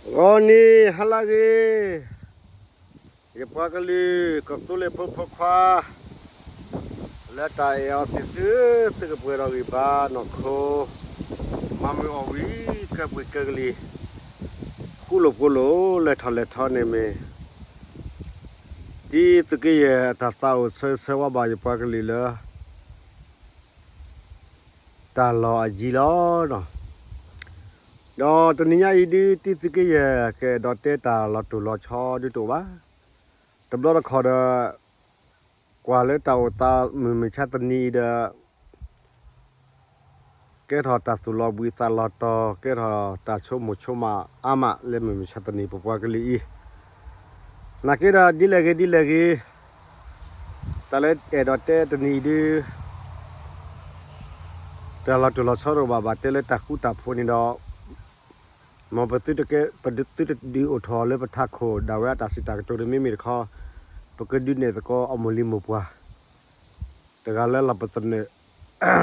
ဂီၤနံၤဟါလၢအဂ့ၤ, ယပှၤကလုာ်ကီၢ်သူလ့ၤဖိဖိခွါ, လၢတၢ်အဲၣ်အီၤသ့ၣ်သု, သုကပှဲၤဒီးဂံၢ်ဘါနီၢ်ခိ, မၤမုာ်အီၣ်ဝံၤကဲပှ့ၤကဲကလံၤ, ဃူလိာ်ဖိးလိာ်လဲၤထီၣ်လဲၤထီန့ၣ်မ့ၢ် တံသုးက့ယဲၢ်အတၢ်သးအိၣ်ဆၢဂ့ၤဆၢဝါဘၣ်ယပှၤကလုာ်လၢ တၢ်လီၢ်အယံၤလီၤ. ဒီးတနံၤညါအံၤဒုး တံသုးက့ယဲၢ်ကအဲၣ်ဒိးတဲတၢ်လီၤတိၢ်လီၤဆီဒုးတအိၣ်ဘၣ်. တဘျီတခီၣ်ဒီး ကွၢ်လၢတၢ်အိၣ်သးမုၢ်မဆါတနံၤအံၤဒီး ကဲထီၣ်တၢ်သူၣ်လီၤဘှံးသးလီၤတီၤ, ကဲထီၣ်တၢ်ဆိကမိၣ်ဆိကမးအါမးလၢမုၢ်မဆါတနံၤ ပပှၤကလုာ်အံၤ, နာ်က့ဒီးဒ်လဲၣ်ဂ့ၤဒ်လဲၣ်ဂ့ၤ, တၢ်လၢအဲၣ်ဒိးတဲတနံၤအံၤဒုး တၢ်လီၤတိၢ်လီၤဆီတအိၣ်ဘၣ်, ဘၣ်တဲလၢတၢ်ဃူတၢ်ဖိးန့ၣ်ဒီး မ်ပသုတကဲ ပသုတဒုးအိၣ်ထီၣ်လၢပထးခိၣ်ဒၣ်ဝဲအတၢ်စံးတၢ်ကတိၤတမံၤမ့ၢ်တခီ, ပကဒုးနဲၣ်သကိးအမိၢ်လံၤမိၢ်ပှၢ် တဂၤလၢလီၢ်ပသနၢၣ်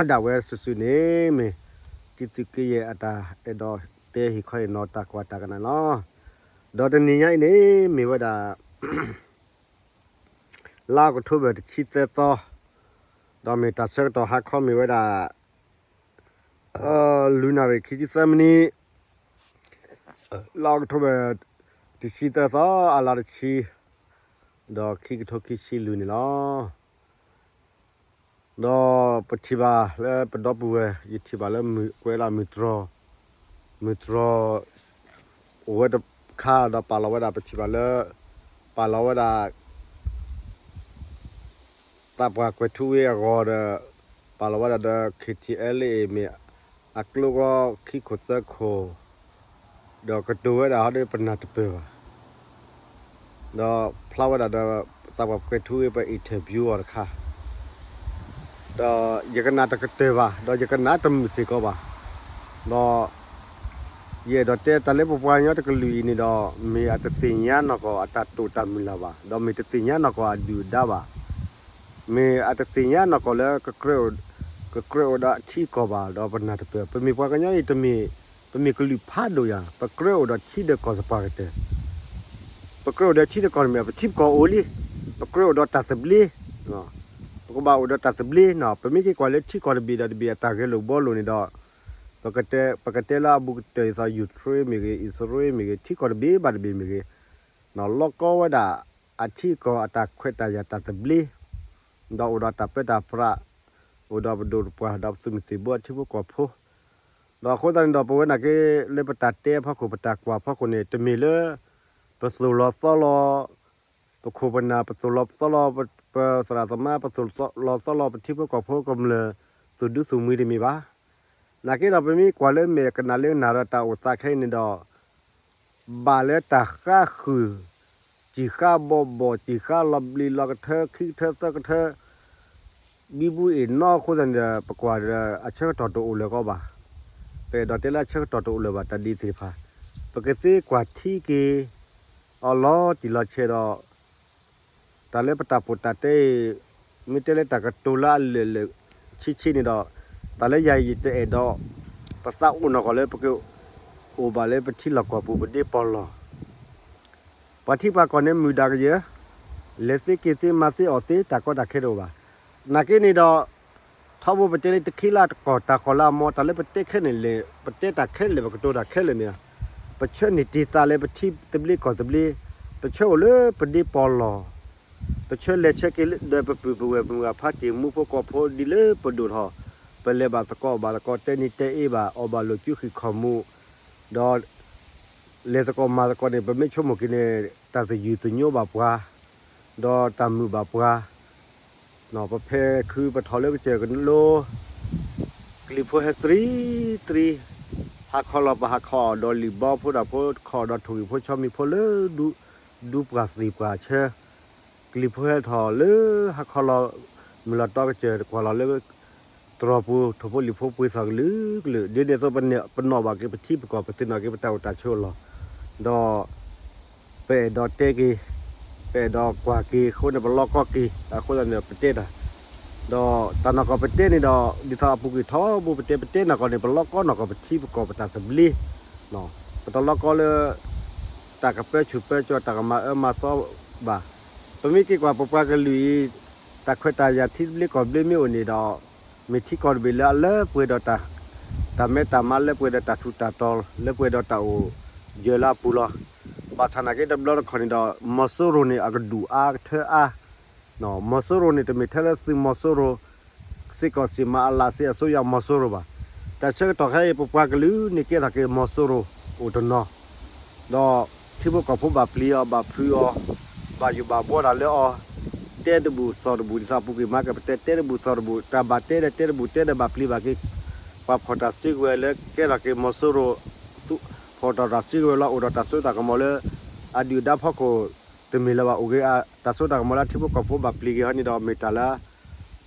ဒၣ်ဝဲစုာ်စုာ်န့ၣ်မ့ၢ် တံသုးက့ယဲၢ်အတၢ်အဲၣ်ဒိးတဲဟ့ၣ်ခီဟ့ၣ်နီၤတၢ်ကွၢ်တၢ်ကနၣ်လီၤ. ဒီးတနံၤညါအံၤန့ၣ် မ့ၢ်ဝဲဒၣ် လါအီးကထိဘၢၣ်တဆံသၢသီ, ဒီးမ့ၢ်တၢ်ဆၢကတီၢ်ဟါခီမ့ၢ်ဝဲဒၣ် လွံၢ်နၣ်ရံၣ်ခံဆံသၢမံးနံး, လါအီးကထိဘၢၣ် တဆံသၢသီ အလါတဆံ, ဒီးခံကထိခံဆံလွံၢ်န့ၣ်လီၤ. ဒီးပထံၣ်ဘၣ်လၢပဒီပုၢ်ဝဲၢ် ယထံၣ်ဘၣ်လၢမုၢ်ကွဲးလၢမုၢ်တြီၤ, မုၢ်တြီၤ အိၣ်ဝဲတခါဒီးပာ်လီၤဝဲဒၣ် ပထံၣ်ဘၣ်လၢ ပာ်လီၤဝဲဒၣ် သးပှၢ်ကွဲၤထူဝ့အဂီၤဒီး ပာ်လီၤဝဲဒၣ်ဒီး ခ့ၣ်ထံၣ်အဲလ့ၣ်အ့ၣ် မ့ၢ်အကျိဂီၤခံခိၣ်သၢခိၣ်, ဒီးကတိၤဝဲဒၣ်ဟီဒီးပနၢ်တပၢၢ်ဘၣ်, ဒီးဖျါဝဲဒၣ်ဒီး သးပှၢ်ကွဲၤထူဝ့ပ interview အီၤတခါ, ဒီးယကနၣ်တကတၢၢ်ဘၣ် ဒီးယကနၣ်တမုာ်စ့ၢ်ကီးဘၣ်, ဒီး ယအဲၣ်ဒိးတဲတၢ်လၢပပှၤကညီတကလုာ်အံၤန့ၣ်ဒီး မ့ၢ်အတသ့ၣ်ညါနီၢ်ကီၢ်အတၢ်တိာ်တၢ်မုၢ်လၢ်ဘၣ်, ဒီးမ့ၢ်တသ့ၣ်ညါနီၢ်ကီၢ်အဒုၣ်အဒါဘၣ်, မ့ၢ်အတသ့ၣ်ညါနီၢ်ကီၢ်လၢ ကကြၢးအိၣ်ဒီးထံကီၢ်ဘၣ် ဒီးပနၢ်တပၢၢ်, ပမ့ၢ်ပှၤကညီအံၤတမ့ၢ် ပမ့ၢ်ကလုာ်ဖးဒိၣ်ယၤ ပကြၢးအိၣ်ဒီးထံဒီးကီၢ်သပှၢ်ကတၢၢ်, ပကြၢးအိၣ်ဒီးထံဒီးကီၢ်တမ့ၢ် ပထံပကီၢ်အိၣ်လံ, ပကြၢးအိၣ်ဒီးတၢ်သဘျ့ ပကဘၣ်အိၣ်ဒီးတၢ်သဘျ့နီၤ, ပမ့ၢ်က့ၤကွၢ်လၢထံကီၢ်တဘ့ၣ်ဒီးတဘ့ၣ်အတၢ်ဂဲၤလိာ်ဘှီလိာ်န့ၣ်ဒီး ပကတဲ ပကတဲလၢအဘူးကတၢၢ်ဒ်သိး Ukraine မ့ၢ်ဂ့ၤ အံၣ်စရ့လးမ့ၢ်ဂ့ၤ ထံကီၢ်တဘ့ၣ်ဘၣ်တဘ့ၣ်မ့ၢ်ဂ့ၤ, လီၢ်ကီဝဲဒၣ် အထံအကီၢ်အတၢ်ခွဲးတၢ်ယာ်တၢ်သဘျ့, ဒီးအိၣ်ဒီးတၢ်ပၢတၢ်ပြး, အိၣ်ဒီးပဒိၣ်ပပှၢ် ဒီးပသုးမုၢ်သံၣ်ဘိအထံဖိကီၢ်ဖိ, ဒီးအဃိသတးန့ၣ်ဒီး ပဝဲနာ်က့ လၢပတၢ်တဲအဖီခိၣ် ပတၢ်ကွၢ်ဖီခိၣ်န့ၣ် တမ့ၢ်လၢ ပသိၣ်လီၤသီလီၤ ပခိၣ်ပနၢ် ပသိၣ်လီၤသီလီၤ ပသရၣ်သမါ ပသိၣ်လီၤသီလီၤ ပထံဖိကီၢ်ဖိကမျၢၢ် သူၣ်ဒူသူၣ်မှံတမ့ၢ်ဘၣ်. နာ်က့ဒီး ပမ့ၢ်ကွၢ်လၢမဲာ်ကနၣ်လၢနၢ်ဒီးတၢ်အိၣ်သးခဲအံၤန့ၣ်ဒီး ဘၣ်လၢတၢ်ဃါဃုာ် စံၣ်ဃါဘီၣ်ဘီၣ် စံၣ်ဃါလီၤဘျံးလီၤကထၢ ခံကထၢသၢကထၢ ဘံဘူအ့ၣ်နီၢ်အဃိသတးန့ၣ်ဒီး ပကွၢ်ဒီးအဆၢကတီၢ်တအိၣ်လၢၤကီးဘၣ်. ပအဲၣ်ဒိးတဲလၢအဆၢကတီၢ်တအိၣ်လၢၤဘၣ် တၢ်ဒ်သ့ၣ်တဖၣ် ပကသ့ကွၢ်ထံက့ၤ အီၤလီၤတံၢ်လီၤဆဲးဒီး တၢ်လၢပတၢ်ပိာ်တၢ်တဲအံၤ မ့ၢ်တဲလၢတၢ်ကတိၤလၢအလၢာ်လၢာ်ဆ့ဆ့န့ၣ်ဒီး တၢ်လၢယၤအံၤယတအဲၣ်ဒိး ပသးအိၣ်နီၢ်ကီၢ်လၢပကအိၣ်ဘၣ်လၢပထံလီၢ်ကီၢ်ပူၤပဒ့ပီၢ်လီၢ် ပှၤထံပှၤကီၢ်န့ၣ်မုာ်ဒၣ်ကယဲၢ်, လဲၤသ့က့ၤသ့မၤသ့အီၣ်သ့ တၢ်ကီတၢ်ခဲတအိၣ်ဘၣ်. နာ်က့န့ၣ်ဒီး ထီဘိပတဲလၢတခ့လၢတကီၢ် တၢ်ဃီၤလၢအမီ တၢ်လၢပတဲခဲန့ၣ်လဲၣ် ပတဲတၢ်ခဲလၢာ် ပကတိၤတၢ်ခဲလၢာ်န့ၣ်, ပဆၢန့ၢ်တ့ၢ်သးလၢပထံသဘျ့ကီၢ်သဘျ့, ပဆၢအိၣ်လၢပဒ့ပီၢ်လီၢ်, ပဆၢလဲၤဆၢက့ၤလၢဒီးပပုၢ်ပဝဲၢ်မုၢ်ဂၤဖါတံၢ်မူဖိကီၢ်ဖိဒ်လၢပဒိၣ်ထီၣ်, ပလဲၤဘၣ်သကိးဘၣ်သကိး တဲနံၤတဲအ့ဘၣ် အီၣ်ဘၣ်လိာ်ကူဃံးခီၣ်မူး, ဒီး လဲၤသကိးမၤသကိးန့ၣ် ပမ့ၢ်ဆိကမိၣ်က့ၤန့ၣ် တၢ်သယုၢ်သညိဘၣ်ပှၤ, ဒီးတၢ်မုာ်ဘၣ်ပှၤ, ပဖဲခုပထီၣ်လၢကစၢၢ်ကလိ ကလံၤဖိဟဲသရံသရံ, ဟးခီလီၤပဟးခီအီၤဒီးလံာ်ဘီဖိဒီးဖိ ခီအီၤဒီးထိၣ်ဂံၢ်ဖိဆီမံၤဖိလၢ ဒူပှၢ်သံၣ်ပှၢ်ဆၢ, ကလံၤဖိဟဲထီၣ်လၢဟးခီလီၤ မုၢ်လီၤတီကစၢၢ်ကွၢ်လီၤလၢ တြီၤပူၤ ထိၣ်ဖိလံၣ်ဖိပှ့ၤသီၣ်ကလုာ်ကလုာ်, ဒ်န့ၣ်အသိးပနီၣ်ဘၣ်က့ၤပထံပကီၢ် ပသ့ၣ်နီၣ်က့ၤပတၢ်အိၣ်တၢ်ဆိးအလီၢ်, ဒီး ပအဲၣ်ဒိးတဲက့ၤ, ပအဲၣ်ဒိးကွၢ်က့ၤအဃိန့ၣ် ပလီကီက့ၤအဃိသတးန့ၣ် ပတဲတၢ်, ဒီးတၢ်နီၢ်ကီၢ်ပတဲန့ၣ်ဒီး ဒ်သိးအပူၤကွံာ်ထီဘိပတဲ ပတဲနီၢ်ကီၢ်န့ၣ် ပလီကီနီၢ်ကီၢ်ပထံပကီၢ်ပတၢ်သဘျ့, ပတလီကီလၢ တၢ်ကပၢဆူၣ်ပၢကၠီ တၢ်ကမၤအၢမၤသီဘၣ်. ပမ့ၢ်က့ၤကွၢ်ပပှၤကလုာ်အံၤ တၢ်ခွဲးတၢ်ယာ်ထံသဘျ့ကီၢ်သဘျ့မ့ၢ်အိၣ်န့ၣ်ဒီး မ့ၢ်ထံကီၢ်တဘ့ၣ်လၢအလၢပှဲၤဒီး တၢ်မဲတၢ်မါ လၢပှဲၤဒီးတၢ်ထူးတၢ်တီၤ လၢပှဲၤဒီးတၢ်အိၣ်ယၢၤလၢအပူၤလီၤ. ဘၣ်ဆၣ်နာ်က့တဘျီတခီၣ်န့ၣ်ဒီး မီၤစိရိၤန့ၣ် အကဒုၣ်အါကထၢအါ မီၤစိရိၤန့ၣ် တမ့ၢ်ထဲလၢသုးမီၤစိရိၤ စ့ၢ်ကီးစ့ၢ်မၤအလးစ့အစိယၤမီၤစိရိၤဘၣ်. တၢ်ဆၢကတီၢ်ခဲအံၤ ပပှၤကလုာ်န့ၣ်ကဲထီၣ်က့ၤမီၤစိရိၤအိၣ်တနီၤ ဒီးထံဖိကီၢ်ဖိဘၣ်ပျံၤအီၤ ဘၣ်ဖုးအီၤ ဘၣ်ယိၣ်ဘၣ်ဘှီတၢ်လၢအီၤ တဲတဘူၣ်သီၣ်တဘူၣ် ဒ်သိးပူၤကွံာ်မၤကပတဲ တဲတဘူၣ်သီၣ်တဘူၣ် တၢ်ဘၣ်တဲဒီးတဲတဘူၣ်တဲဒီးဘၣ်ပျံၤဘၣ်က့ၤ ပှၤဖီၣ်တၢ်စုကဝဲၤလၢကဲထီၣ်က့ၤမီၤစိရိၤ ဖီၣ်တၢ်တၢ်စုကဝဲၤလီၤ အိၣ်ဒီးတၢ်စိတၢ်ကမီၤလၢ အဒုၣ်အဒါဖီခိၣ် တမ့ၢ်လၢၤဘၣ် အိၣ်က့ၤ တၢ်စိတၢ်ကမီၤလၢထံဖိကီၢ်ဖိဘၣ်ပျံၤက့ၤဟီန့ၣ်ဒီး မ့ၢ်တၢ်လၢ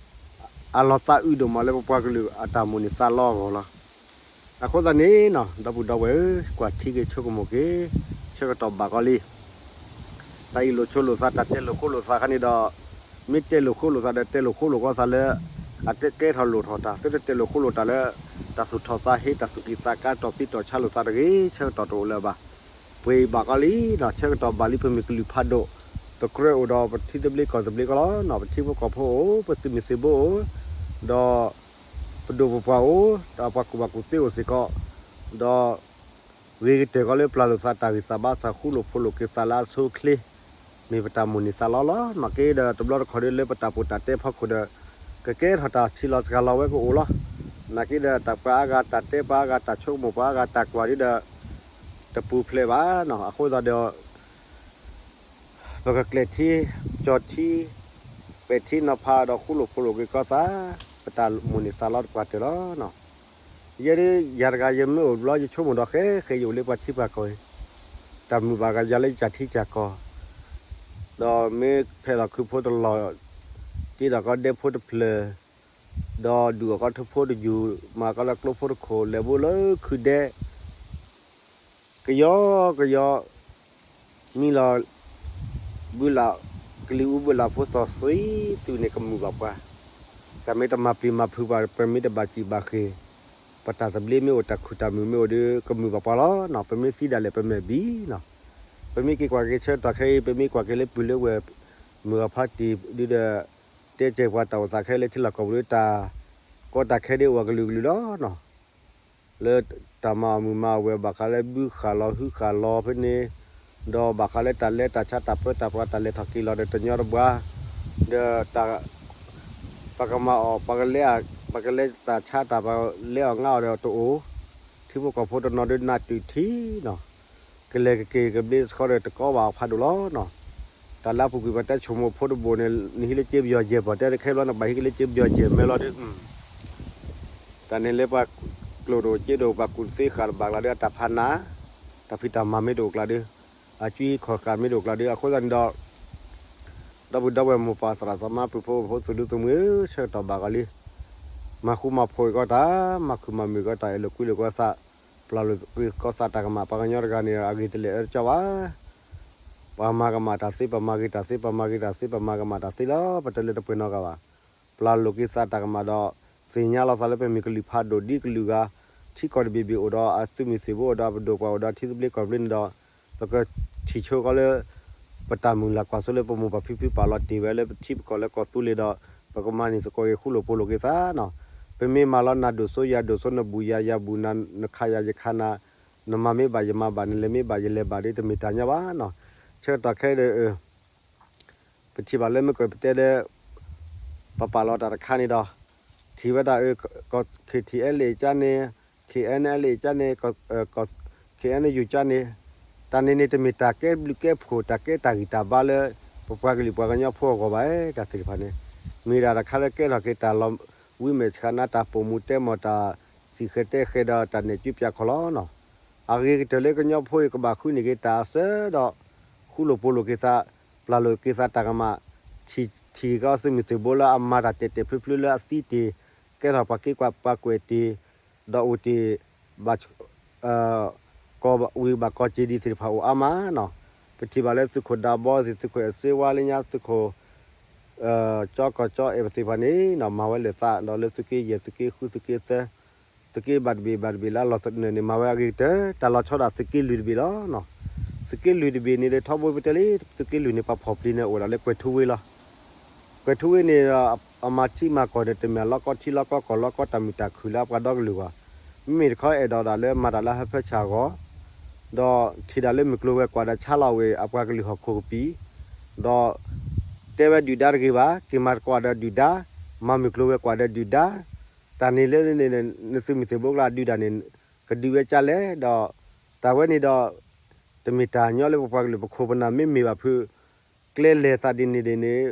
အလီၤသးအုးဒိၣ်မးလၢပပှၤကလုာ်အတၢ်မိၣ်န့ၢ်သးလီအဂီၢ်လီၤ. အဃိသတးန့ၣ် ဒီပုၢ်ဒီဝဲၢ်ဧၢ, ကွၢ်ထံက့ၤဆိကမိၣ်က့ၤ ဆၢကတီၢ်ဘၣ်ကီးလံ. တၢ်အံၤလိာ်ဆိလိာ်သး တၢ်တဲလိာ်ဃိလိာ်သးခါန့ၣ်ဒီး မ့ၢ်တဲလိာ်ဃိလိာ်သးဒီး တဲလိာ်ဃိလိာ်ကီးသးလၢ အတဲကဲထီၣ်လိာ်ထီၣ်တၢ် သုတတဲလိာ်ဃိလိာ်တၢ်လၢ တၢ်သူၣ်ထီၣ်သးဟ့ တၢ်သူၣ်ကံၢ်သးကါ တီၢ်သံတီၢ်ဆါလိာ်သးတဂ့ၤ ဆၢကတီၢ်တအိၣ်လၢၤဘၣ်. ပှ့ၤဘၣ်ကီးလံနီၤ ဆၢကတီၢ်ဘၣ်လံ ပမ့ၢ်ကလုာ်ဖးဒိၣ် ပကြၢးအိၣ်ဒီးပထံသဘျ့ကီၢ်သဘျ့ကီးလီၤ. ပထံဖိကီၢ်ဖိအိၣ် ပသုးမုၢ်သံၣ်ဘိအိၣ် ဒီး ပဒိၣ်ပပှၢ်အိၣ် ဒီးပှၤကူၣ်ဘၣ်ကူၣ်သ့အိၣ်စ့ၢ်ကီး ဒီး ဂ့ၤကတၢၢ်ကီးလၢပျၢ်လိာ်သးတၢ်ဂံၢ်စၢ်ဘါစၢ် ဃူလိာ်ဖိးလိာ်က့ၤသးလၢအဆိအချ့ မ့ၢ်ပတၢ်မိၣ်န့ၢ်သးလီလီၤ. နာ်က့ဒီးတဘျီတခီၣ်ဒီးလၢပတၢ်ပီးတၢ်တဲဖီခိၣ်ဒီး ကကဲထီၣ်တၢ်ဆံးလီၤစှၤလီၤဝဲကအိၣ်လီၤ. နာ်က့ဒီးတၢ်ပှၤအါဂၤတၢ်တဲ ပှၤအါဂၤတၢ်ဆိကမိၣ် ပှၤအါဂၤတၢ်ကွၢ်ဒီး တပူၤဖျဲးဘၣ်နီၤ. အဃိသတးဒီး ပကကျဲၤထံ ကၠီထံ ပဲာ်ထံနီၤဖးဒီးဃူလိာ်ဖိးလိာ်က့ၤကီးသး ပတၢ်မိၣ်န့ၢ်သးလီတပှၢ်တၢၢ်လီၤ. ယဲဒၣ်ယၤတဂၤ ယမ့ၢ်အိၣ်ဘျီ ယဆိကမိၣ်ဒီးဃဲဃဲ ယအိၣ်လၢပှၤထံပှၤကီၢ်အံၤ တၢ်မုာ်ဘၣ်ကယၤလၢယတၢ်ထံတၢ်ကီၢ် ဒီးမ့ၢ်ဖဲးလီၤခုဖိတလီၢ် တ့ဒီးကီးဒဲဖိတဖျၢၣ် ဒီးဒုးအီၣ်ကီးထိဖိတယူာ် မၤကီးလၢကျိဖိတခိၣ် လဲၤဘိလၢခုဒဲ ကယီကယီ မံလီၤ ဘုလး ကလံၤအူဘုလးဖိသီၣ်သွံသုးန့ၣ် ကမုာ်ဘၣ်ပှၤ, တၢ်မ့ၢ်တမၤပျံၤမၤဖုးဘၣ် ပမ့ၢ်တဘၣ်စံၣ်ဘၣ်ဃ့ၢ်, ပတၢ်သဘျ့မ့ၢ်အိၣ် တၢ်ခုၣ်တၢ်မုာ်မ့ၢ်အိၣ်ဒီး ကမုာ်ဘၣ်ပှၤလီၤနီၤ. ပမ့ၢ်သံဒၣ်လဲာ် ပမဲာ်ဘံနီၤ. ပမ့ၢ်က့ၤကွၢ်က့ၤဆၢကတီၢ်ခဲအံၤ ပမ့ၢ်ကွၢ်က့ၤလၢပုၢ်လၢဝဲၢ် မုၢ်ဂၤဖါတံၢ်ဒုဒီး တဲစဲးပှၤတၢ်အိၣ်သးခဲလၢာ်ထံလီၢ်ကီၢ်ပူၤဒီး တၢ်ကီတၢ်ခဲဒ်အိၣ်အကလုာ်ကလုာ်လီၤ. လၢတၢ်မၤအီၣ်မုၢ်မၤအီၣ်ဝဲၢ် ဘၣ်ဃးလၢဘုဃာ်လီၤဟုဃာ်လီၤဖဲန့ၣ်, ဒီးဘၣ်ဃးလၢတၢ်လဲၤတၢ်ဆါတၢ်ပၢတၢ်ပြးတၢ်လဲၤထီၣ်က့ၤလီၤဒီးတညီတဘှါ, ဒီးတၢ် ပကမၤအီၣ် ပကလဲၤ ပကလဲၤတၢ်ဆါတၢ်ပလဲၤအီၣ်ငါအီၣ်ဒီးတအိၣ်, ထံဖိကီၢ်ဖိတနီၤဒုးနးတုာ်ထံနီၤ. ကလဲၤကက့ၤကဘျ့တခီဒီးတကီဘၣ်အဖးဒိၣ်လီၤနီၤ. တၢ်လၢအပူၤကွံာ်ပှၤတဲဆိကမိၣ်ဖိတဘိၣ်န့ၣ် နဟံးလၢက့ပယီၤယဲၢ်ပီၢ်တဲတခဲဘျီ နဘၣ်ဟံးက့ၤလၢက့ပယီၤယဲၢ်မဲလီၤဒီး တၢ်န့ၣ်လၢပှၤကျိၣ်တအိၣ်စ့တအိၣ် ပှၤကူၣ်သ့ဃာ်တဘၣ်ကျါဒီး အတၢ်ဖးနး, တၢ်ဖံးတၢ်မၤမ့ၢ်တအိၣ်ကျါဒီး အကွံခီၣ်ဃာ်မ့ၢ်တအိၣ်ကျါဒီး အဃိသတးန့ၣ်ဒီး ဒီပုၢ်ဒီဝဲၢ်မိၢ်ပၢ်သရၣ်သမါပုၢ်ဖိဝဲၢ်ဖိ သူၣ်ဒူသးမုာ်ဧၢ, ဆၢကတီၢ်ဘၣ်ကီးလံ. မၤဃူမၤဖိးကီးတၢ်, မၤခုၣ်မၤမုာ်ကီးတၢ်, အဲၣ်လိာ်ကွံလိာ်ကီးသး, ပျၢ်လိာ်ကီးသးတၢ်ကမၣ် ပှၤကညီတဂၤန့ၣ် အဂ့ၤတလဲၣ်အၢတကီဘၣ်. ပှၤမၤကမၣ်တၢ်သ့, ပမၤဂ့ၤတၢ်သ့, ပမၤဂ့ၤတၢ်သ့, ပမၤကမၣ်တၢ်သ့လီၤ. ပတလဲၤတပှဲၤနီတဂၤဘၣ်. ပျၢ်လိာ်က့ၤသးတၢ်ကမၣ်ဒီး သ့ၣ်ညါလီၤသးလၢပမ့ၢ်ကလုာ်ဖးဒိၣ်ဒ်ကလုာ်ဂၤ, ထံကီၢ်တဘ့ၣ်ဘ့ၣ်အိၣ်ဒီးအသုးမုၢ်သံၣ်ဘိ အိၣ်ဒီးအပဒိၣ်ပှၢ် အိၣ်ဒီးထံသဘျ့ကီၢ်သဘျ့န့ၣ်ဒီး ပကထံၣ်ဆိကီးလၢ ပတၢ်မုၢ်လၢ်ကွၢ်စိလၢပမိၢ်ပၢ်ဖံဖု ပာ်လီၤတ့ၢ်ဝဲလၢပထံပကီၢ်လၢကီၢ်သူလ့ၤဒီး ပကမၤန့ၢ်သကိးက့ၤဃူလိာ်ဖိးလိာ်က့ၤသးနီၤ. ပမ့ၢ်မၤလီၤနၤဒိၣ်စိယၤဒိၣ်စိ နဘူၣ်ယၤယၤဘူၣ်နၤ နခးယၤယခးနၤ, နမၤမ့ၢ်ဘၣ်ယမၤဘၣ် နလဲၤမ့ၢ်ဘၣ်ယလဲၤဘၣ်ဒီး တမ့ၢ်တၢ်ညီဘၣ်နီၤ. ဆၢကတီၢ်ခဲအံၤဒီး ပထံၣ်ဘၣ်လၢမ့ၢ်ကပတဲဒီး ပပာ်လီၤတၢ်တခါန့ၣ်ဒီး ထံၣ်ဝဲဒၣ် KTLA ကန့ၣ်, KNLA ကန့ၣ်, KNU ကန့ၣ်, တၢ်န့ၣ်န့ၣ် တမ့ၢ်တၢ်ကဲဘျုးကဲဖှိၣ် တၢ်ကဲတၢ်ဂံၢ်တၢ်ဘါလၢ ပပှၤကလုာ်ပှၤကညီဖိအဂီၢ်ဘၣ်. တၢ်သ့ၣ်တဖၣ်န့ၣ် မ့ၢ်ဒၣ်တၢ်တခါလၢကဲထီၣ်က့ၤတၢ်လီၤဝံမဲာ်ဆှးနါ တၢ်ပိာ်မူတဲမီၢ် တၢ်စံၣ်ဃဲၤတဲဃဲၤဒီးတၢ်နဲၣ်ကူပၠးခီၣ်လီၤနီၤ. အဂ့ၤကတၢၢ်လၢကညီဖိအံၤကဘၣ်ဃုန့ၢ်က့ၤတၢ်အစၢဒီး ဃူလိာ်ဖိးလိာ်က့ၤသး, ပျၢ်လိာ်က့ၤသးတၢ်ကမၣ်, ထံၣ်ကီးသုးမုၢ်သံၣ်ဘိလၢအမၤတၢ်တဲာ်တဲာ်ဖျုဖျုလၢအသံတ့ၢ်, ကဲထီၣ်ပှၤက့ပှၤကွဲးတ့ၢ်, ဒီးအိၣ်တ့ၢ် ဘၣ် ကီၢ်ဝံၤဘၣ်ကီၢ်စ့ၤဒံးသ့ၣ်တဖၣ်အိၣ်အါမးနီၤ. ပထံၣ်ဘၣ်လၢသုးခိၣ်ဒးဘီသ့ၣ် သုးခိၣ်အဲၣ်စ့ဝါလၢညါ သုးခိၣ် ကၠီကီၢ်ကၠီအဲၣ်ပသ့ၣ်တဖၣ်န့ၣ်နီၤ မၤဝဲလဲၤသးဒီးလၢသုးက့ယဲၢ် သုးက့ဃု သုးက့သၢ သုးက့ဘၣ်တဘ့ၣ်ဘၣ်တဘ့ၣ်လၢအလီၤသနၢၣ်န့ၣ် မၤဝဲအဂ့ၤကတၢၢ် တၢ်လီၤဆီဒၣ်သုးက့လွံၢ်တဘ့ၣ်လီၤနီၤ. သုးက့လွံၢ်တဘ့ၣ်န့ၣ်ဒီး ထီဘိပတဲလံ သုးက့လွံၢ်န့ၣ် ပှၤဖီၣ်ပျံၤန့ၣ် အိၣ်ဒၣ်လၢကွဲၤထူဝ့လီၤ. ကွဲၤထူဝ့န့ၣ်ဒီး အမၤထံမၤကီၢ်န့ၣ် တမ့ၢ်အလီၢ်ကီထံလီၢ်ကီကီၢ်လီၢ်ကီ တၢ်မုာ်တၢ်ခုၣ်လၢအပှၤဒီကလုာ်အဂီၢ်, မ့မ့ၢ်တခီအဲၣ်ဒိးဒၣ်လၢမၤတၢ်လၢဟၢဖၢဆၣ်အဂီၢ်, ဒီးထံၣ်ဒၣ်လၢမုၢ်ကျိၤဝဲၤကွာ်ဒီးဆါလီၤဝဲအပှၤကလုာ်ဟီၣ်ခိၣ်ကပံာ်, ဒီး တဲဝဲဒုၣ်ဒါတဂ့ၤဘၣ်, က့ၤမၤသကိးဒီးဒုၣ်ဒါ, မၤမုၢ်ကျိၤဝဲၤကွာ်ဒီးဒုၣ်ဒါ, တၢ်န့ၣ်လၢန့ၣ် နသုးမုၢ်သံၣ်ဘိကလါဒုးတၢ်န့ၣ် ကဒုးဝဲကၢ်လဲၣ်ဒီး တၢ်ဝဲန့ၣ်ဒီး တမ့ၢ်တၢ်ညီလၢပပှၤကလုာ်ပခိၣ်ပနၢ်မ့ၢ်မ့ၢ်ဘၣ်ဖုး ကျဲလဲၤသးဒ်န့ၣ်ဒ်န့ၣ်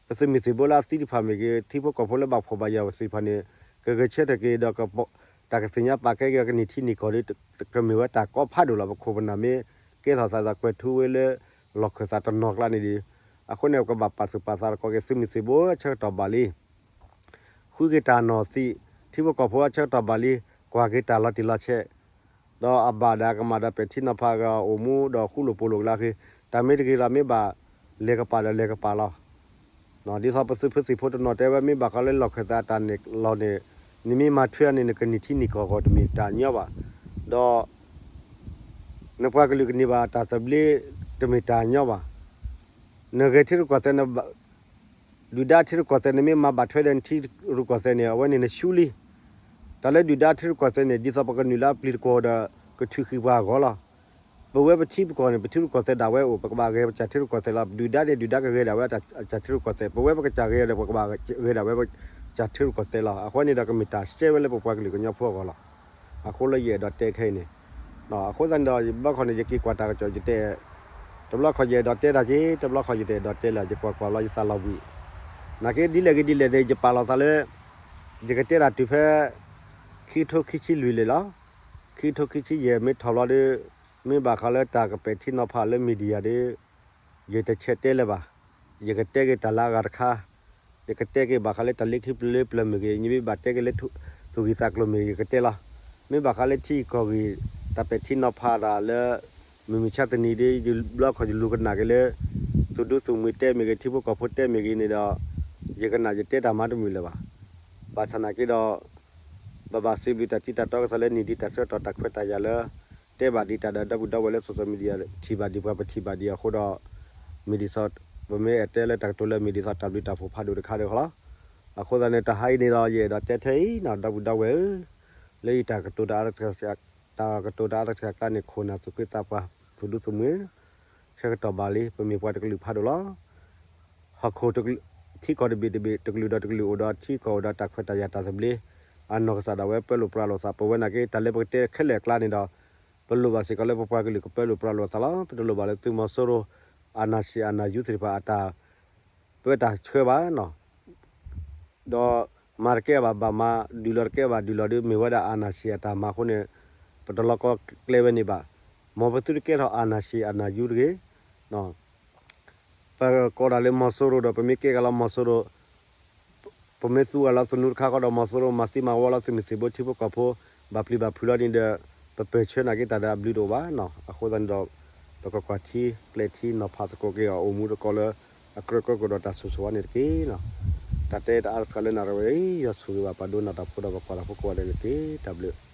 ပသုးမုၢ်သံၣ်ဘိလၢအသံတဖၣ်မ့ၢ်ဂ့ၤ ထံဖိကီၢ်ဖိလၢဘၣ်ဖှီၣ်ဘၣ်ယာ်ပသ့ၣ်တဖၣ်န့ၣ် ကဂဲၤဆၢထၢၣ်က့ၤဒီး တၢ်ကသ့ၣ်ညါပာ်ကဲက့ၤအီၤကန့ၢ်ထံန့ၢ်ကီၢ်ဒီး ကမ့ၢ်ဝဲတၢ်ကီဖးဒိၣ်လီၤ. ပခိၣ်ပနၢ်မ့ၢ်ကဲထီၣ်သးဒီးကွဲၤထူဝ့လၢ လီၢ်ခၢၣ်သးတနီၤကျါန့ၣ်ဒီး အဃိန့ၣ် ပကဘၣ်ပာ်သူၣ်ပာ်သးတကီၢ်က့ၤ သုးမုၢ်သံၣ်ဘိအဆၢကတီၢ်ဘၣ်လံ ဃုက့ၤတၢ်နီၢ်သံး, ထံဖိကီၢ်ဖိအဆၢကတီၢ်ဘၣ်လံ, ကွၢ်က့ၤတၢ်လီၤတံၢ်လီၤဆဲး, ဒီးအဘၣ်ဒီးအကမၣ်ဒီးပဲာ်ထံနီၤဖးဂ့ၤအိၣ်မူဒီးဃူလိာ်ဖိးလိာ်ကလါဃ့, တၢ်မ့ၢ်တဂ့ၤဒီးမ့ၢ်ဘၣ်လဲၤကပာ်ဒီးလဲၤကပာ်လီၤ. ဒ်သိးပသုးဖိသံၣ်ဖိတနီၤတဲဝဲ မ့ၢ်ဘၣ်ဃးလၢလီၢ်ခၢၣ်သးအတၢ်နဲၣ်လီၤန့ၣ် နမ့ၢ်မၤထွဲအီၤန့ၣ် နကန့ၢ်ထံန့ၢ်ကီၢ်အဂီၢ်တမ့ၢ်တၢ်ညီဘၣ်, ဒီး နပှၤကလုာ်ကန့ၢ်ဘၣ်တၢ်သဘျ့တမ့ၢ်တၢ်ညီဘၣ်. နဂဲၤထံရူၢ်ကီၢ်သဲး ဒုၣ်ဒါထံရူၢ်ကီၢ်သဲးန့ၣ် မ့ၢ်မၤဘၣ်ထွဲဒီးနထံရူၢ်ကီၢ်သဲးန့ၣ် အဝဲန့ၣ်နဆူလံ. တၢ်လၢဒုၣ်ဒါထံရူၢ်ကီၢ်သဲးန့ၣ် ဒ်သိးပကနုာ်လၢအပျံၤတကွီၢ်ဒီး ကထုးဃံပှၤအဂီၢ်လီၤ. ပဝဲပထံပကီၢ်န့ၣ် ပထံရူၢ်ကီၢ်သဲးဒၣ်ဝဲအိၣ် ပကဘၣ်ဂဲၤပကစၢ်ထံရူၢ်ကီၢ်သဲးလီၤ. ဒုၣ်ဒါန့ၣ် ဒုၣ်ဒါကဂဲၤဒၣ်ဝဲအကစၢ်ထံရူၢ်ကီၢ်သဲး, ပဝဲပကစၢ်ဂဲၤဒီး ပကဘၣ်ဂဲၤဒၣ်ဝဲပကစၢ်ထံရူၢ်ကီၢ်သဲးလီၤ. အဃိန့ၣ်ဒီး ကမ့ၢ်တၢ်ရှဲဝဲလၢပပှၤကလုာ်ကညီဖိအဂီၢ်လီၤ. အဃိလၢယအဲၣ်ဒိးတဲခဲအံၤန့ၣ် အဃိသတးန့ၣ်ဒီး ဘျီခီန့ၣ် ယက့ၤကွၢ်တၢ်ကစီၣ် ယတဲ, တဘျီခီယအဲၣ်ဒိးတဲတၢ်က့ၤ တဘျီခီယတအဲၣ်ဒိးတဲလၢၤ ယကွၢ်ကွၢ်လီၤ ယသးလီၤဘှံး, နာ်က့ဒ်လဲၣ်ဂ့ၤဒ်လဲၣ်န့ၣ် ယပာ်လီၤသးလၢ ယကတဲတၢ်တုၤဖဲ ခံကထိခံဆံလွံၢ်လံလီၤ. ခံကထိခံဆံယဲၢ်မ့ၢ်ထီၣ်ဘျီဒီး မ့ၢ်ဘၣ်ဃးလၢတၢ်ကပဲာ်ထံနီၤဖးလၢ media ဒီး ယတဆဲးတဲလၢၤဘၣ်. ယကတဲက့ၤတၢ်လၢအဂၤတခါ, ယကတဲက့ၤဘၣ်ဃးလၢတၢ်လၢခံပျၢၤလၢပျၢၤမ့ၢ်ဂ့ၤ, ယမ့ၢ်ဘၣ်တဲက့ၤလၢသူၣ်ဂံၢ်သးကျိၤမ့ၢ်ဂ့ၤ ယကတဲလီၤ. မ့ၢ်ဘၣ်ဃးလၢထံဂုၤကီၢ်ဂၤ တၢ်ပဲာ်ထံနီၤဖးတၢ်လၢ မုၢ်မဆါတနံၤဒီး ယဘျီခီယလူၤကနၣ်က့ၤလၢ သူၣ်ဒူသူၣ်မှံၤတဲမ့ၢ်ဂ့ၤ ထံဖိကီၢ်ဖိတဲမ့ၢ်ဂ့ၤန့ၣ်ဒီး ယကနၣ်ယတဲတၢ်မၤတမုာ်လၢၤဘၣ်. ဘၣ်ဆၣ်နာ်က့ဒီး ပဘၣ်စံးဘျုးတၢ်ထံတၢ်တီကစီၣ်လၢနံၣ်ဒံးတၢ်ဆၢကတီၢ်တၢ်ခွဲးတၢ်ယာ်လၢ တဲဘၣ်ဒံးတၢ်ဒီးဒီပုၢ်ဒီဝဲၢ်လၢ social media ထံၣ်ဘၣ်ဒံးပှၤပထံၣ်ဘၣ်ဒံးအဃိဒီး မ့ၢ်ဒ်သိး ပမ့ၢ်အဲၣ်တဲလၢတၢ်ကတိၤလၢမ့ၢ်ဒ်သိးတၢ်ဘျုးတၢ်ဖှိၣ်ဖးဒိၣ်တခါဒီးလီၤ. အဃိသတးန့ၣ် တဟါအံၤန့ၣ်ဒီး ယအဲၣ်ဒိးတဲထဲအံၤနီၤ ဒီပုၢ်ဒီဝဲၢ်ဧၢ, လၢယတၢ်ကတိၤတၢ်အါတက့ၢ် တၢ်ကတိၤတၢ်အါတက့ၢ်အကျါန့ၣ် ခိၣ်နၢ်သူၣ်က့သးပှၢ် သူၣ်ဒူသူၣ်မှံၤ ဆၢကတီၢ်ဘၣ်လံ ပမ့ၢ်ပှၤတကလုာ်ဖးဒိၣ်လီၤ. ဟီၣ်ခိၣ် ထံကီၢ်တဘ့ၣ်တဘ့ၣ် တကလုာ်ဒီးတကလုာ်အိၣ်ဒီးထံကီၢ်အိၣ်ဒီးတၢ်ခွဲးတၢ်ယာ်တၢ်သဘျ့ အနီၢ်ကစၢ်ဒၣ်ဝဲပၢလိာ်ပြးလိာ်သး ပဝဲနာ်က့ တၢ်လၢပကတဲခဲလၢာ်အကျါန့ၣ်ဒီး ပလိၣ်ဘၣ်စ့ၢ်ကီးလၢပပှၤကလုာ်ကပၢလိာ်ပြးလိာ်သးလီၤ. ပတလိၣ်ဘၣ်လၢသုးမီၤစိရိၤ အာဏာရှင် အာဏာယူသ့ၣ်တဖၣ်အတၢ် ပၢတၢ်ဆှၢဘၣ်နီၤ ဒီးမၤတကဲဘၣ်ဘၣ်မၤ ဒုးလီၤတကဲဘၣ်ဒုးလီၤဒီး မ့ၢ်ဝဲဒၣ် အာဏာရှင် အတၢ်မၤအဃိန့ၣ် ပတလီၤကီကျဲဝဲန့ၣ်ဘၣ်. မ်ပသုတကဲထီၣ် အာဏာရှင် အာဏာယူတဂ့ၤ ပကိးဒၣ်လၢမီၤစိရိၤဒီး ပမ့ၢ်ကဲဂၤလီၤမီၤစိရိၤ ပမ့ၢ်သူဂၤလီၤသနူတခါဃီဒီး မီၤစိရိၤမၤသံမၤဝီလီၤ သုးမုၢ်သံၣ်ဘိထံဖိကီၢ်ဖိ ဘၣ်ပျံၤဘၣ်ဖုးလီၤန့ၣ်ဒီး ပပၢၢ်ဆၢနာ်က့တၢ်ဒီးအဘျုးတအိၣ်ဘၣ်နီၤ. အဃိသတးန့ၣ်ဒီး ပကကွၢ်ထံကျဲထံနီၤဖးသကိးက့ၤအီၤ အိၣ်မူတကီလၢ အကြၢးကၢကဒီးတၢ်ဆိၣ်ဂ့ၤဝဲန့ၣ်တက့ၢ်နီၤ. တၢ်တဲတၢ်အါတစှၤလၢနၣ်ရံၣ်ဝဲအံၤ ယွၤဆိၣ်ဂ့ၤဘၣ်ပှၤဒိကနၣ်တၢ်ဖိဒီး ပှၤကွၢ်တၢ်ဖိကိးဂၤဒဲးန့ၣ်တက့ၢ်. တၢ်ဘျုး